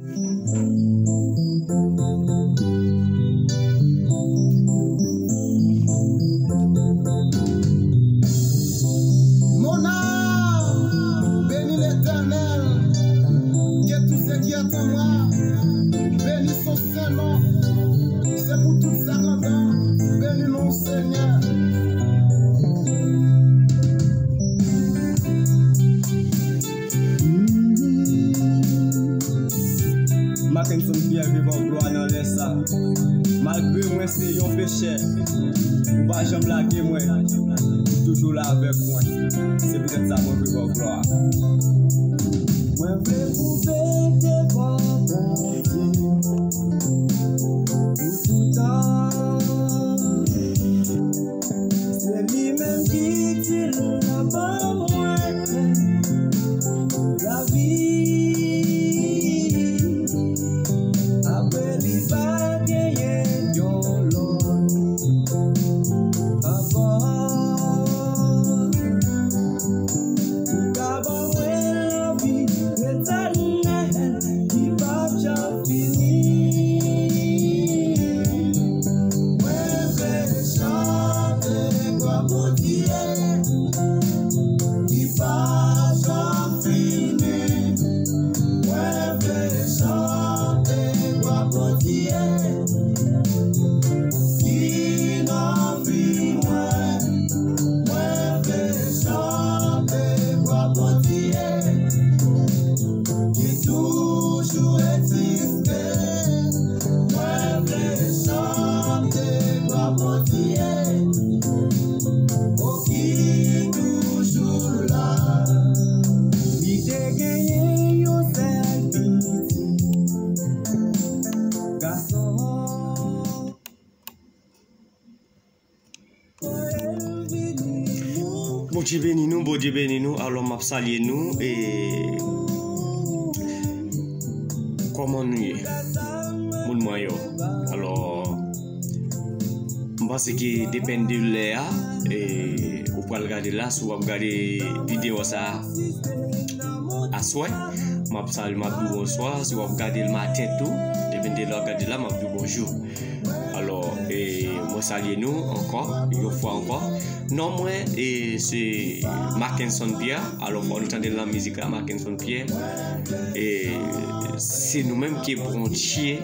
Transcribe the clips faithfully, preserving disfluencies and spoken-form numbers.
Mon âme, bénis l'Éternel, que tout ce qui est en moi bénisse son saint nom. C'est pour tout ça qu'entend, bénis mon Seigneur. Mackenson Pierre vivan glwa nan lè sa. Malgre mwen se yon pechè, ou pa janm lage mwen, ou toujou la avèk mwen. Se poutèt sa mwen vivan glwa. Mwen vle pwouve devan Bondye pou toutan. Se li menm ki di l ap ban mwen lavi. Apre li pa genyen yon lòt ankò. Li ka ban mwen lavi etènèl ki p ap janm fini. Mwen vle chante glwa Bondye ki p ap janm fini. Mwen vle chante glwa Bondye ki nan vi mwen. Mwen vle chante glwa Bondye ki toujou egziste. Mwen vle chante glwa Bondye, o ki toujou la. Li te genyen yon sèl pitit gason. Bondye beni nou, Bondye beni nou. Alò, m ap salye nou. E kòman nou ye, moun mwen yo? Alò, m panse ke depenn de lè a, e, ou pral gade la, si w ap gade videyo sa a aswè, m ap salye, m ap di w bonswa. Si w ap gade l maten tou, depenn de lè w ap gade la, m ap di w bonjou. Alò, e, mwen salye nou ankò, yon fwa ankò. Non mwen, e, se Mackenson Pierre. Alò, fò nou tande l nan mizik la, Mackenson Pierre. E se nou menm ke Bondye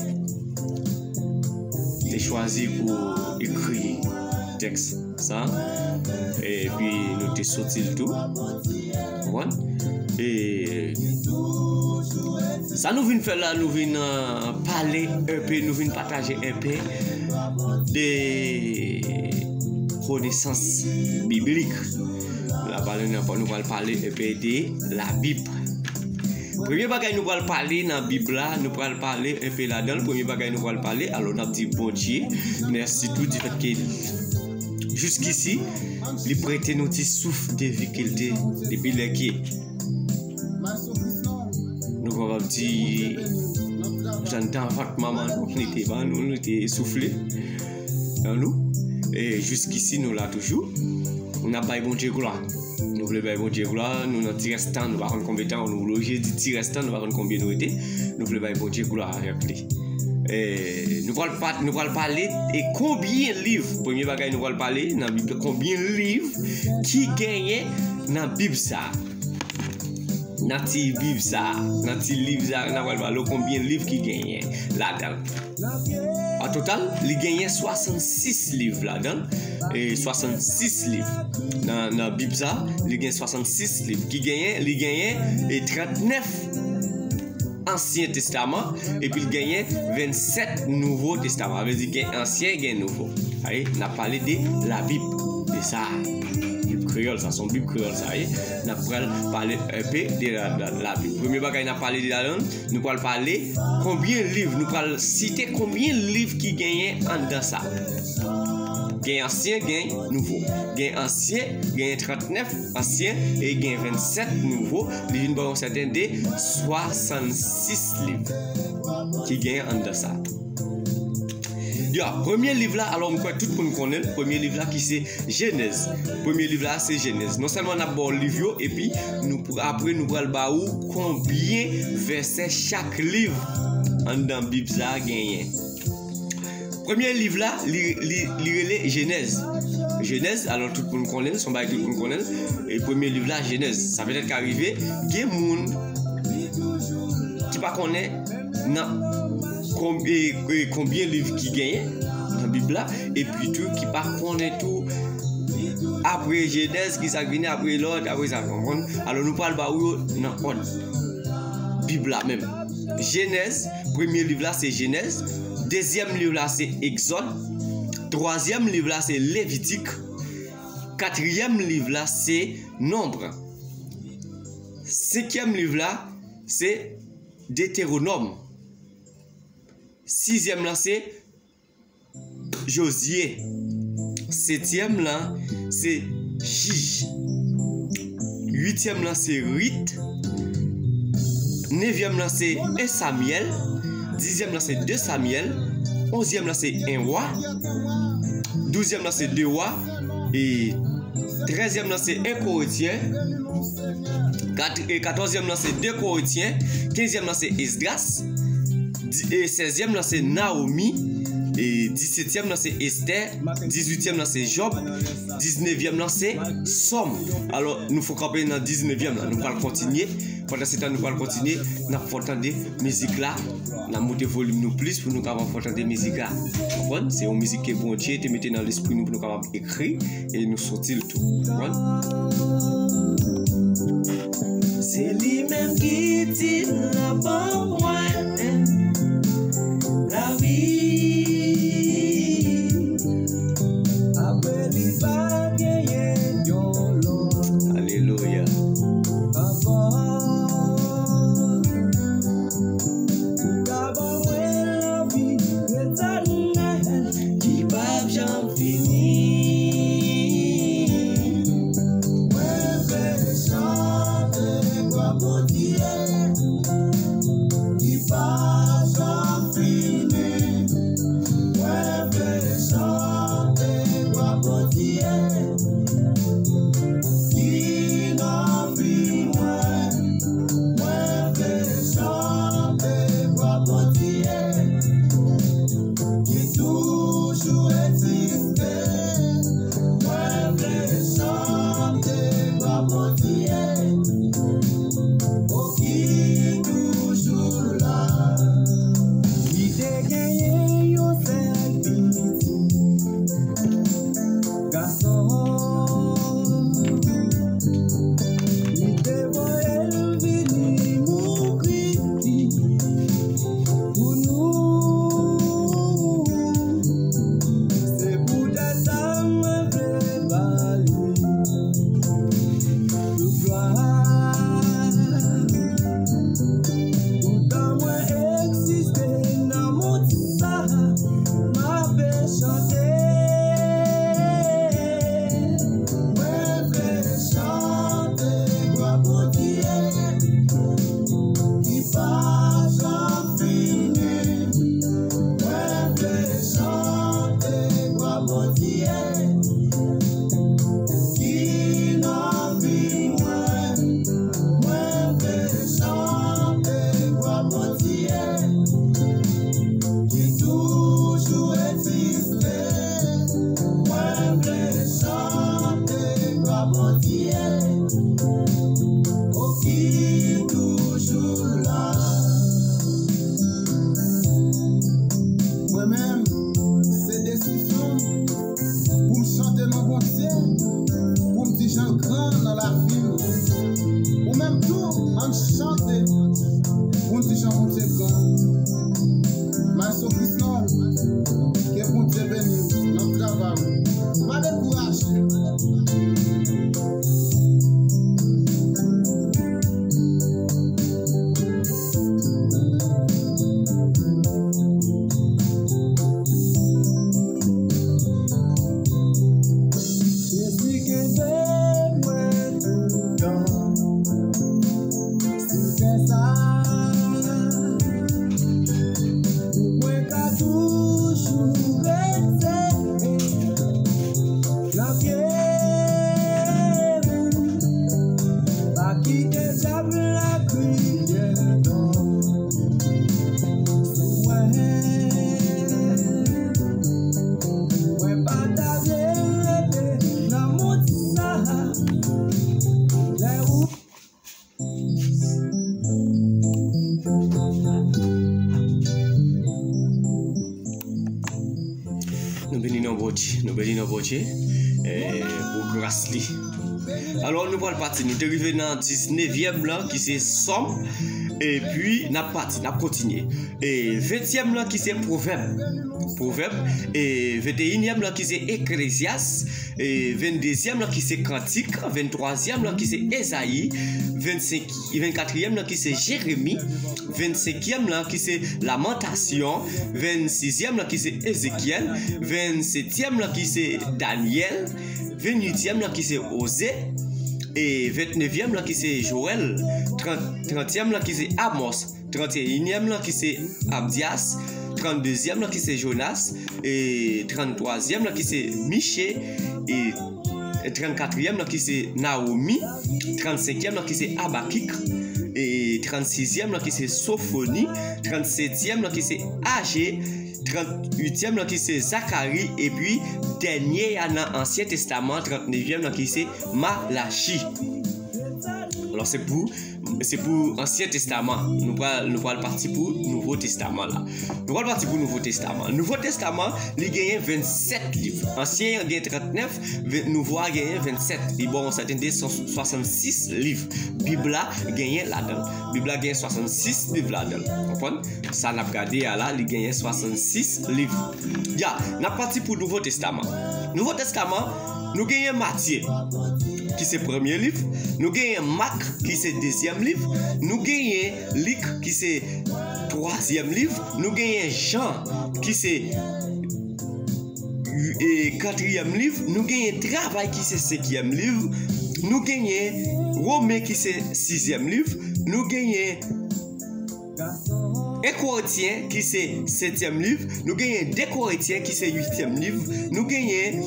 te chwazi pou ekri tèks sa. Epi nou te soti l tou. Konprann? E sa nou vin fè la, nou vin, euh, pale enpe, nou vin pataje enpe de konesans biblik. La pale, nou pral pale enpe de Labib. Premye bagay nou pral pale nan Bib la, nou pral pale enpe ladan l. Premye bagay nou pral pale, alò n ap di Bondye mèsi tou difèt ke jiskisi li prete nou ti souf de vi ke l te depi lè ke nou kapab di, jan tan fòt manman nou, li te ban nou, li te soufle nan nou. E jiskisi nou la toujou. N ap bay Bondye glwa. Nou vle bay Bondye glwa, nou nan ti rès tan, nou pa konn konbyen tan, nou oblije di ti rès tan, nou pa konn konbyen nou rete. Nou vle bay Bondye glwa avèk li. E nou pral pa, nou pral pale e konbyen liv, premye bagay nou pral pale nan Bib, konbyen liv ki genyen nan Bib sa a. Nan ti Bib sa a, nan ti liv sa a, n ap pral pale w konbyen liv ki genyen ladan l. An total, li genyen swasannsis liv ladan l. E swasannsis liv. Nan, nan Bib sa a, li gen swasannsis liv. Ki genyen, li genyen, e trannèf Ansyen Testaman, epi l genyen vennsèt Nouvo Testaman. Sa vle di gen ansyen, gen nouvo. Sa ye, n ap pale de Labib. De sa, Bib kreyòl, sa se yon Bib kreyòl, sa ye. N ap pral pale enpe de la, la, Labib. Premye bagay n ap pale de ladan l, nou pral pale konbyen liv, nou pral site konbyen liv ki genyen anndan sa. Gen ansyen, gen nouvo. Gen ansyen, genyen trannèf ansyen, e gen vennsèt nouvo. Li vin ba w yon sèten de swasannsis liv ki genyen anndan sa. Ya, premye liv la, alò, m kwè tout moun konnen l, premye liv la ki se Jenèz. Premye liv la se Jenèz. Non sèlman n ap ba w liv yo, epi nou, apre nou pral ba ou konbyen vèsè chak liv anndan Bib sa a genyen. Premye liv la, li, li, li rele Jenèz. Jenèz, alò, tout moun konnen l, se yon bagay tout moun konnen l. E premye liv la, Jenèz. Sa petèt ka rive, gen moun ki pa konnen nan kon- e- e konbyen liv ki genyen nan Bib la, epi tou ki pa konnen tou apre Jenèz, ki sa k vini apre Lòd, apre sa, konprann? Alò, nou pral ba ou yo nan òd Bib la menm. Jenèz, premye liv la se Jenèz, dezyèm liv la se Egzòd, twazyèm liv la se Levitik, katriyèm liv la se Nonb, senkyèm liv la se Detewonòm, sizyèm lan se Jozye, setyèm lan se Jij, uityèm lan se Rit, nevyèm lan se en Samyèl, dizyèm lan se de Samyèl, onzyèm lan se en Wa, douzyèm lan se de Wa, e trèzyèm lan se en Korentyen, kat- e katòzyèm lan se de Korentyen, kenzyèm lan se Esdras, di- e sèzyèm lan se Nawomi, e disetyèm lan se Estè, dizuityèm lan se Jòb, diznevyèm lan se Sòm. Alò, nou fon kanpe nan diznevyèm lan. Nou pral kontinye. Pandan se tan, nou pral kontinye. N ap fè w tande mizik la. N ap moute volim nou plis pou nou kapab fè w tande mizik la. Konprann? Se yon mizik ke Bondye te mete nan lespri nou pou nou kapab ekri e nou soti l tou. Konprann? Se li menm ki di l ap ban mwen lavi. Apre li pa genyen yon lòt. Alelouya. Ankò. Ou ka ban mwen lavi etènèl ki p ap janm fini. Mwen vle chante glwa Bondye ki p ap janm fini. Mwen vle chante glwa Bondye ki nan vi mwen. Mwen vle chante glwa Bondye ki toujou egziste. Mwen vle chante glwa Bondye, o ki toujou la. Li te genyen yon sèl pitit gason. Li te voye l vini mouri pou nou. Se poutèt sa mwen vle ba li tout glwa. Toutan mwen egziste nan mond sa, m ape chante. Mwen vle chante glwa Bondye ki pa janm fini. Mwen vle chante glwa Bondye ki nan vi mwen. Mwen vle chante glwa Bondye ki toujou egziste. Mwen vle chante glwa Bondye, o ki toujou la. Mwen menm, se desizyon m pou m chante non Bondye, pou m di jan l gran nan lavi m. Ou menm tou, ann chante pou n di jan Bondye gran. Maestro Chrisnol, ke Bondye beni w nan travay ou. Pa dekouraje. Jezi kenbe mwen toutan sou tè sa. Pou mwen ka toujou Nou beni nan Bondye, eh, pou gras li. Alò, nou pral pati. Nou te rive nan diznèvyèm lan, ki se Sòm. Epi, n ap pati, n ap kontinye. E ventyèm lan, ki se Pwovèb. Pwovèb. E venteyinyèm lan, ki se Eklezyas. E venndezyèm lan, ki se Kantik. Venntwazyèm lan, ki se Ezayi. Vennsenk, vennkatriyèm lan, ki se Jeremi. Vennsenkyèm lan, ki se Lamantasyon. Vennsizyèm lan, ki se Ezekyèl. Vennsetyèm lan, ki se Danyèl. Vennwityèm lan, ki se Oze. E ventnevyèm lan, ki se Jowèl. Trant, trantyèm lan, ki se Amòs. Tranteyinyèm lan, ki se Abdyas. Tranndezyèm lan, ki se Jonas. E tranntwazyèm lan, ki se Miche. E trannkatriyèm lan, ki se Nawomi. Trannsenkyèm lan, ki se Abakik. E trannsizyèm lan, ki se Sofoni. Trannsetyèm lan, ki se Aje. Trannwityèm lan, ki se Zakari. Epi dènye a nan Ansyen Testaman, trannnevyèm lan, ki se Malachi. Alò, se pou, se pou Ansyen Testaman. Nou pral, nou pral pati pou Nouvo Testaman la. Nou pral pati pou Nouvo Testaman. Nouvo Testaman, li genyen vennsèt liv. Ansyen an gen trantnèf, ven-, Nouvo a genyen vennsèt. Li ba w yon sèten de san swasannsis liv. Bib la genyen ladan l. Bib la genyen swasannsis liv ladan l. Konprann? Sa n ap gade a la, li genyen swasannsis liv. Ya, n ap pati pou Nouvo Testaman. Nouvo Testaman, nou genyen Matye, ki se premye liv. Nou genyen Mak, ki se dezyèm liv. Nou genyen Lik, ki se twazyèm liv. Nou genyen Jan, ki se, e, katriyèm liv. Nou genyen Travay, ki se senkyèm liv. Nou genyen Women, ki se sizyèm liv. Nou genyen En Korentyen, ki se setyèm liv. Nou genyen de Korentyen, ki se uityèm liv. Nou genyen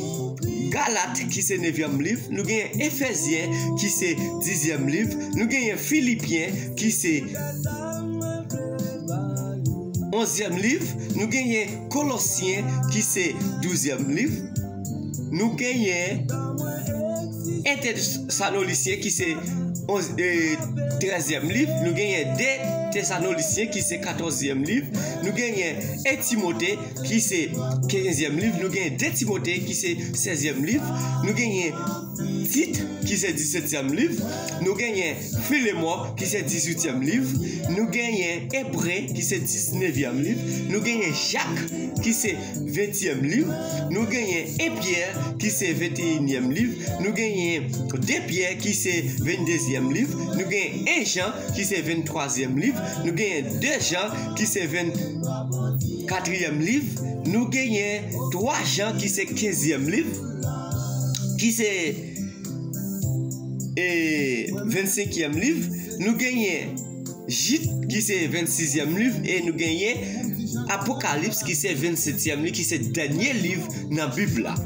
Galat, ki se nevyèm liv. Nou genyen Efezyen, ki se dizyèm liv. Nou genyen Filipyen, ki se onzyèm liv. Nou genyen Kolosyen, ki se douzyèm liv. Nou genyen Etesalonisyen, ki se onz, e, trèzyèm liv. Nou genyen de Tesalonisyen, ki se katòzyèm liv. Nou genyen En Timote, ki se kenzyèm liv. Nou genyen de Timote, ki se sèzyèm liv. Nou genyen Tit, ki se disetyèm liv. Nou genyen Filemon, ki se dizuityèm liv. Nou genyen Ebre, ki se disnevyèm liv. Nou genyen Jak, ki se ventyèm liv. Nou genyen En Pyè, ki se venteyinyèm liv. Nou genyen de Pyè, ki se venndezyèm liv. Nou genyen En Jan, ki se venntwazyèm liv. Nou genyen de Jan, ki se vennkatriyèm liv. Nou genyen twa Jan, ki se kenzyèm liv, ki se, e, vennsenkyèm liv. Nou genyen Jit, ki se vennsizyèm liv, e nou genyen Apokalips, ki se vennsetyèm liv, ki se dènye liv nan Bib la.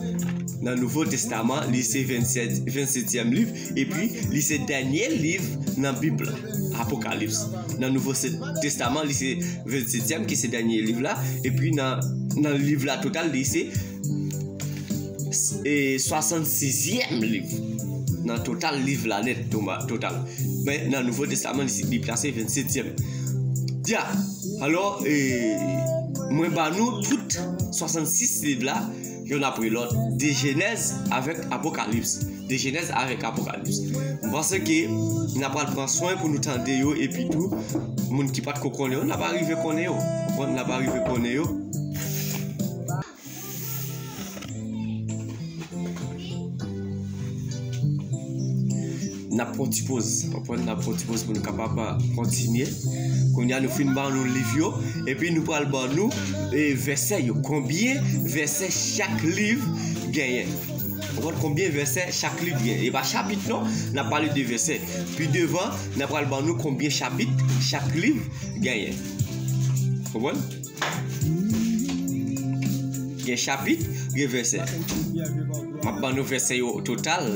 Nan Nouvo Testaman, li se vennsèt, vennsetyèm liv, epi li se dènye liv nan Bib la, Apokalips. Nan Nouvo Se-, Testaman, li se vennsetyèm, ki se dènye liv la, epi nan, nan liv la total, li se e, swasannsizyèm liv nan total liv la nèt, toma-, total. Men nan Nouvo Testaman, li, li plase vennsetyèm. Ya, alò, e, mwen ba nou tout swasannsis liv la, yonn apre lòt, de Jenèz avèk Apokalips. De Jenèz avèk Apokalips. M panse ke n ap pral pran swen pou nou tande yo, epi tou, moun ki pa t ko konnen yo, n ap arive konnen yo. Konprann? N ap arive konnen yo. N ap pran ti poz, konprann, n ap pran ti poz pou nou kapab kontinye. Kounye a, nou fin ban nou liv yo, epi nou pral ban nou, e, vèsè yo. Konbyen vèsè chak liv genyen? Konprann, konbyen vèsè chak liv genyen? E pa chapit non, n ap pale de vèsè. Pi devan, n ap pral ban nou konbyen chapit chak liv genyen. Konprann? Gen chapit, gen vèsè. M ap ban nou vèsè yo total.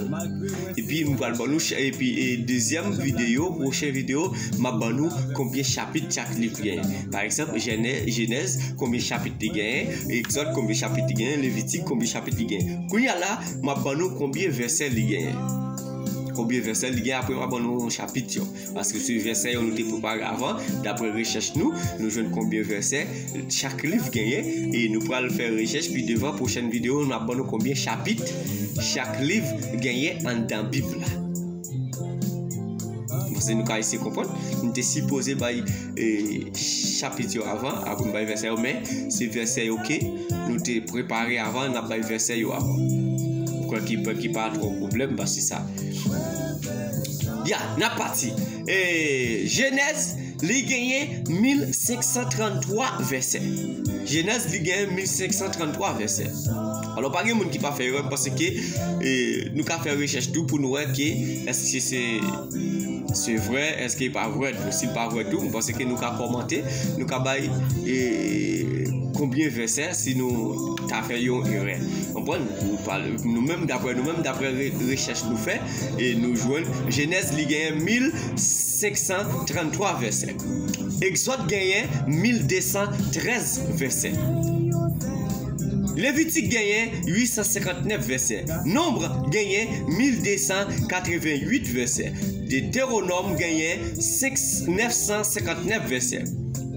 Epi m pral ban nou ch-, epi, e, dezyèm videyo, pwochen videyo, m ap ban nou konbyen chapit chak liv genyen. Pa egzanp, Jenè-, Jenèz, konbyen chapit li genyen? Egzòd, konbyen chapit li genyen? Levitik, konbyen chapit li genyen? Kounye a la, m ap ban nou konbyen vèsè li genyen. Konbyen vèsè li gen, apre m ap ban nou chapit yo. Paske se vèsè yo nou te prepare avan, dapre rechèch nou, nou jwenn konbyen vèsè chak liv genyen, e nou pral fè rechèch, pi devan, pwochèn videyo, n ap ban nou konbyen chapit chak liv genyen anndan Bib la. M panse nou ka eseye konprann. M te sipoze bay e, chapit yo avan, apre m bay vèsè yo, men se vèsè yo ke nou te prepare avan, n ap bay vèsè yo avan. M kwè ki, ki pa twò pwoblèm, paske sa. Ya, n ap pati. E, Jenèz, li genyen mil senk san tranntwa vèsè. Jenèz, li genyen mil senk san tranntwa vèsè. Alò, pa gen moun ki pa fè erè, m panse ke, e, nou ka fè rechèch tou pou nou wè ke èske se se vre, èske pa vre tou? Si l pa vre tou, m panse ke nou ka kòmante, nou ka bay e, konbyen vèsè si nou ta fè yon erè. Konprann? Nou pa, nou menm, dapre nou menm, dapre re, rechèch nou fè, e nou jwenn Jenèz, li genyen mil senk san tranntwa vèsè. Egzòd genyen mil de san trèz vèsè. Levitik genyen uit san senkantnèf vèsè. Nonb genyen mil de san katrevenn uit vèsè. Detewonòm genyen senk, nèf san senkantnèf vèsè.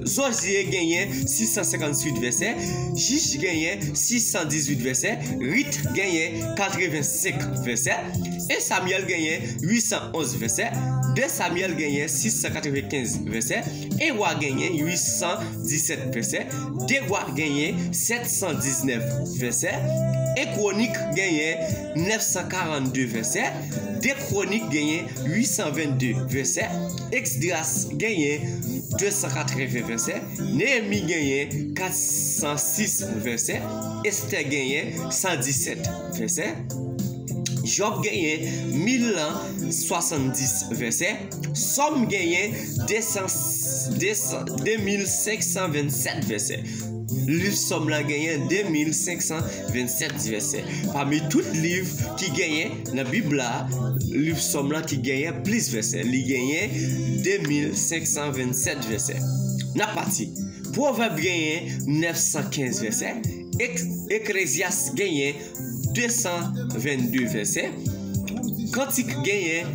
Zozye genyen sis san senkantuit vèsè. Jij genyen sis san dizuit vèsè. Rit genyen katrevensenk vèsè. E Samyèl genyen uit san onz vèsè. De Samyèl genyen sis san katrevenkenz vèsè. En Wa genyen uit san disèt vèsè. De Wa genyen sèt san diznèf vèsè. En Kwonik genyen nèf san karannde vèsè. De Kwonik genyen uit san vennde vèsè. Esdras genyen de san katreven vèsè. Neyemi genyen kat san sis vèsè. Estè genyen san disèt vèsè. Jòb genyen mil swasanndis vèsè. Sòm genyen de san, de san, de mil senk san vennsèt vèsè. Liv Sòm la genyen de mil senk san vennsèt vèsè. Pami tout liv ki genyen nan Bib la, liv Sòm la ki genyen plis vèsè. Li genyen de mil senk san vennsèt vèsè. N ap pati. Pwovèb genyen nèf san kenz vèsè. Ek, Eklezyas genyen de san vennde vèsè. Kantik genyen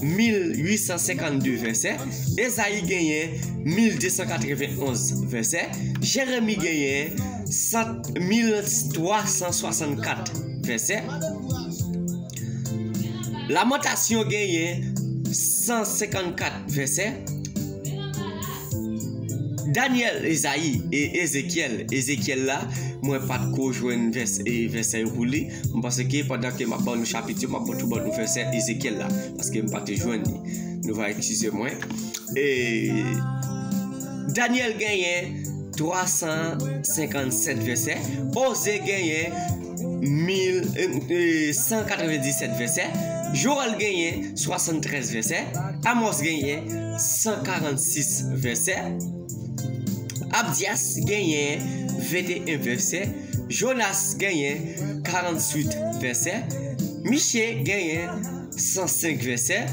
mil uit san senkannde vèsè. Ezayi genyen mil de san katrevenonz vèsè. Jeremi genyen san, mil twa san swasannkat vèsè. Lamantasyon genyen san senkannkat vèsè. Danyèl, Ezayi e Ezekyèl. Ezekyèl la, mwen pa t ko jwenn vès, e, vèsè yo pou li. M panse ke pandan ke m ap ban nou chapit yo, m ap tou ban nou vèsè Ezekyèl la, paske m pa te jwenn li. Nou va eskize mwen. E, Danyèl genyen twa san senkannsèt vèsè. Oze genyen mil, e, e, san katrevenndisèt vèsè. Jowèl genyen swasanntrèz vèsè. Amòs genyen san karannsis vèsè. Abdyas genyen venteyen vèsè. Jonas genyen karanntuit vèsè. Miche genyen san senk vèsè.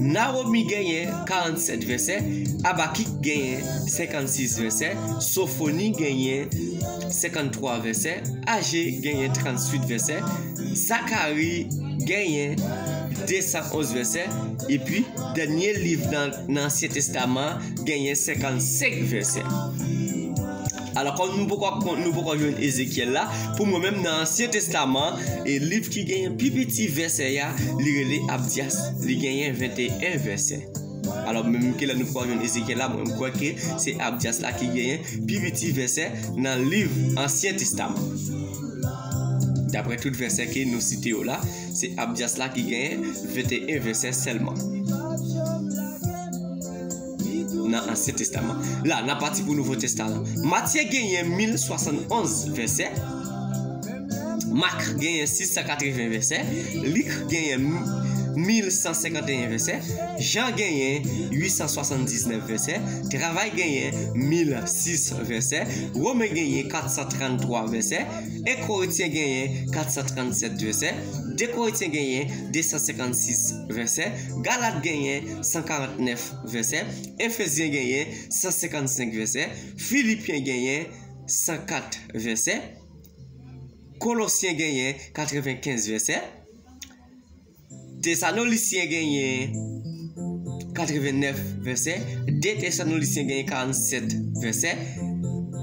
Nawomi genyen karannsèt vèsè. Abakik genyen senkannsis vèsè. Sofoni genyen senkanntwa vèsè. Aje genyen tranntuit vèsè. Zakari genyen de san onz vèsè. Epi, dènye liv nan, nan Ansyen Testaman genyen senkannsenk vèsè. Alò, kòm nou poko, nou poko jwenn Ezekyèl la, pou mwen menm nan Ansyen Testaman, e liv ki genyen pi piti vèsè a, li rele Abdyas, li genyen venteyen vèsè. Alò, menm ke lè nou poko jwenn Ezekyèl la, mwen, m kwè ke se Abdyas la ki genyen pi piti vèsè nan liv Ansyen Testaman. Daprè tout vèsè ke nou site yo la, se Abdyas la ki genyen venteyen vèsè sèlman nan Ansyen Testaman. La, n ap pati pou Nouvo Testaman. Matye genyen mil swasannonz vèsè. Mak genyen sis san katreven vèsè. Lik genyen mil san senkanteyen vèsè. Jan genyen uit san swasanndiznèf vèsè. Travay genyen mil sis vèsè. Women genyen kat san tranntwa vèsè. En Korentyen genyen kat san trannsèt vèsè. De Korentyen genyen de san senkannsis vèsè. Galat genyen san karantnèf vèsè. Efezyen genyen san senkannsenk vèsè. Filipyen genyen san kat vèsè. Kolosyen genyen katrevenkenz vèsè. Tesalonisyen genyen katrevennèf vèsè, de Tesalonisyen genyen karannsèt vèsè,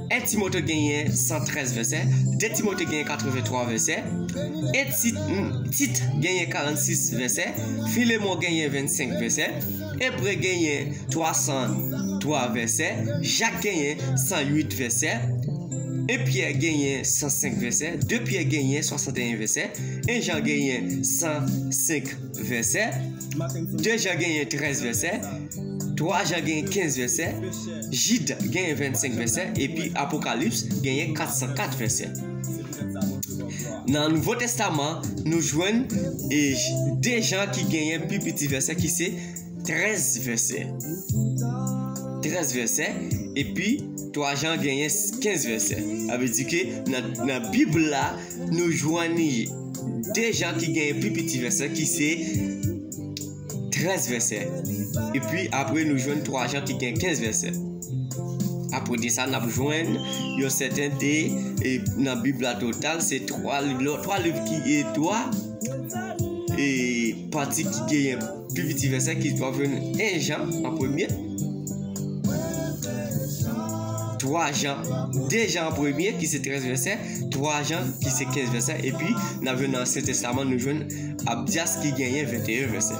en Timote genyen san trèz vèsè, de Timote genyen katrevenntwa vèsè, en Tit, Tit genyen karannsis vèsè, Filemon genyen vennsenk vèsè, Ebre genyen twa san twa vèsè, Jak genyen san uit vèsè, en Pyè genyen san senk vèsè, de Pyè genyen swasanteyen vèsè, en Jan genyen san senk vèsè, de Jan genyen trèz vèsè, twa Jan genyen kenz vèsè, Jid genyen vennsenk vèsè, epi Apokalips genyen kat san kat vèsè. Nan Nouvo Testaman, nou jwenn, e, de Jan ki genyen pi piti vèsè, ki se trèz vèsè. Trèz vèsè, epi twa Jan genyen kenz vèsè. Sa vle di ke nan, nan Bib la, nou jwenn de Jan ki genyen pi piti vèsè, ki se trèz vèsè. Epi apre, nou jwenn twa Jan ki gen kenz vèsè. Apre de sa, n ap jwenn yon sèten de, e, nan Bib la total, se twa liv, twa liv ki, e, twa, e, pati ki genyen pi piti vèsè, ki t ap jwenn en Jan an premye. Twa Jan, de Jan an premye, ki se trèz vèsè, twa Jan, ki se kenz vèsè, epi n ap jwenn nan Ansyen Testaman, nou jwenn Abdyas ki genyen venteyen vèsè.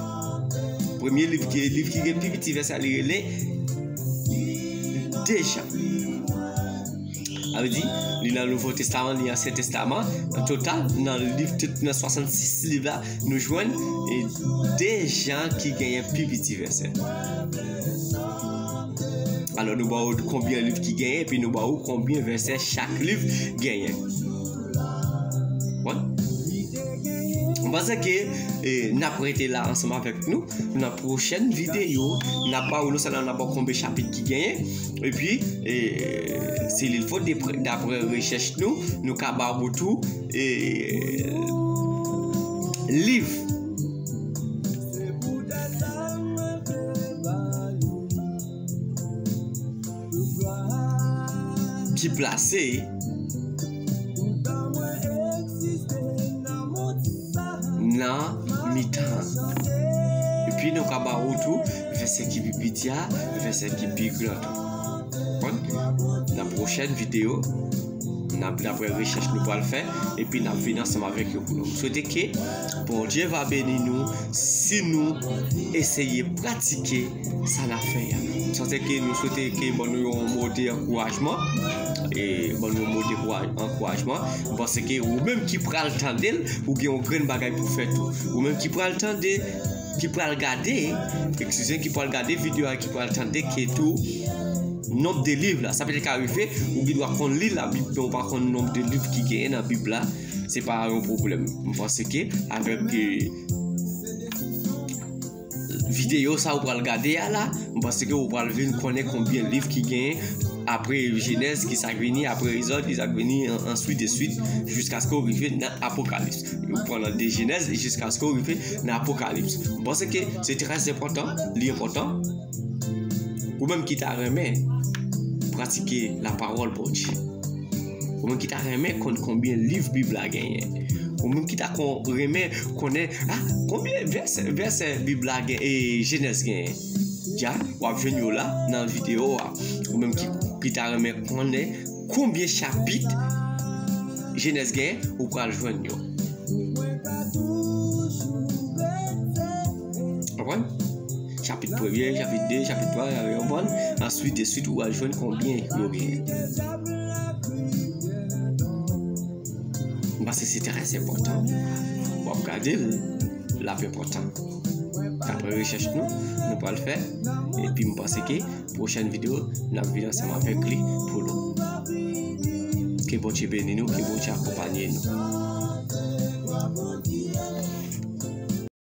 Premye liv ki, liv ki gen pi piti vèsè, li rele de Jan. Sa vle di, li nan Nouvo Testaman, li Ansyen Testaman. An total, nan liv, tout nan swasannsis liv la, nou jwenn, e, de Jan ki genyen pi piti vèsè. Alò, nou ba w konbyen liv ki genyen, epi nou ba w konbyen vèsè chak liv genyen. Bon. M panse ke, e, n ap rete la ansanm avèk nou. Nan pwochèn videyo, n ap ba w, non sèlman n ap ba w konbyen chapit ki genyen, epi, e, si il faut, depre-, daprè rechèch nou, nou ka ba w tou, e, liv ki plase nan mitan an. Epi nou ka ba ou tou vèsè ki pi piti a, vèsè ki pi gran tou. Konprann? Nan pwochèn videyo, n ap, daprè rechèch nou pral fè, epi n ap vin ansanm avèk yo pou nou. M swete ke Bondye va beni nou si nou eseye pratike sa n ap fè a. M swete ke, nou swete ke ban nou yon mo de ankourajman. E ban nou yon mo de koura-, ankourajman. M panse ke ou menm ki pral tande l, ou gen yon grenn bagay pou fè tou. Ou menm ki pral tande, ki pral gade, eskize, ki pral gade videyo a, ki pral tande, ke tou nonb de liv la. Sa petèt ka rive, ou gen dwa konn li Labib, men ou pa konn nonb de liv ki genyen nan Bib la. Se pa yon pwoblèm. M panse ke avèk, e, videyo sa ou pral gade a la, m panse ke ou pral vin konnen konbyen liv ki genyen apre Jenèz, ki sa k vini apre Egzòd, ki sa k vini an, answit de swit, jiskaske ou rive nan Apokalips. Ou pran nan de Jenèz jiskaske ou rive nan Apokalips. M panse ke se trè enpòtan, li enpòtan. Ou menm ki ta renmen pratike lapawòl Bondye. Ou menm ki ta renmen konn konbyen liv Bib la genyen. Ou menm ki ta kon-, renmen konnen, a, konbyen vèsè, vèsè Bib la gen, e, Jenèz genyen. Dja, w ap jwenn yo la nan videyo a. Ou menm ki, ki ta renmen konnen konbyen chapit Jenèz genyen, ou pral jwenn yo. Konprann? Chapit premye, chapit de, chapit twa, chapit, konprann? Answit de swit, ou al jwenn konbyen yo genyen. M panse se trè enpòtan. W ap gade l, l ap enpòtan. Daprè rechèch nou, nou pral fè. Epi m panse ke pwochèn videyo, n ap vin ansanm avèk li pou nou. Ke Bondye beni nou, ke Bondye akonpanye nou.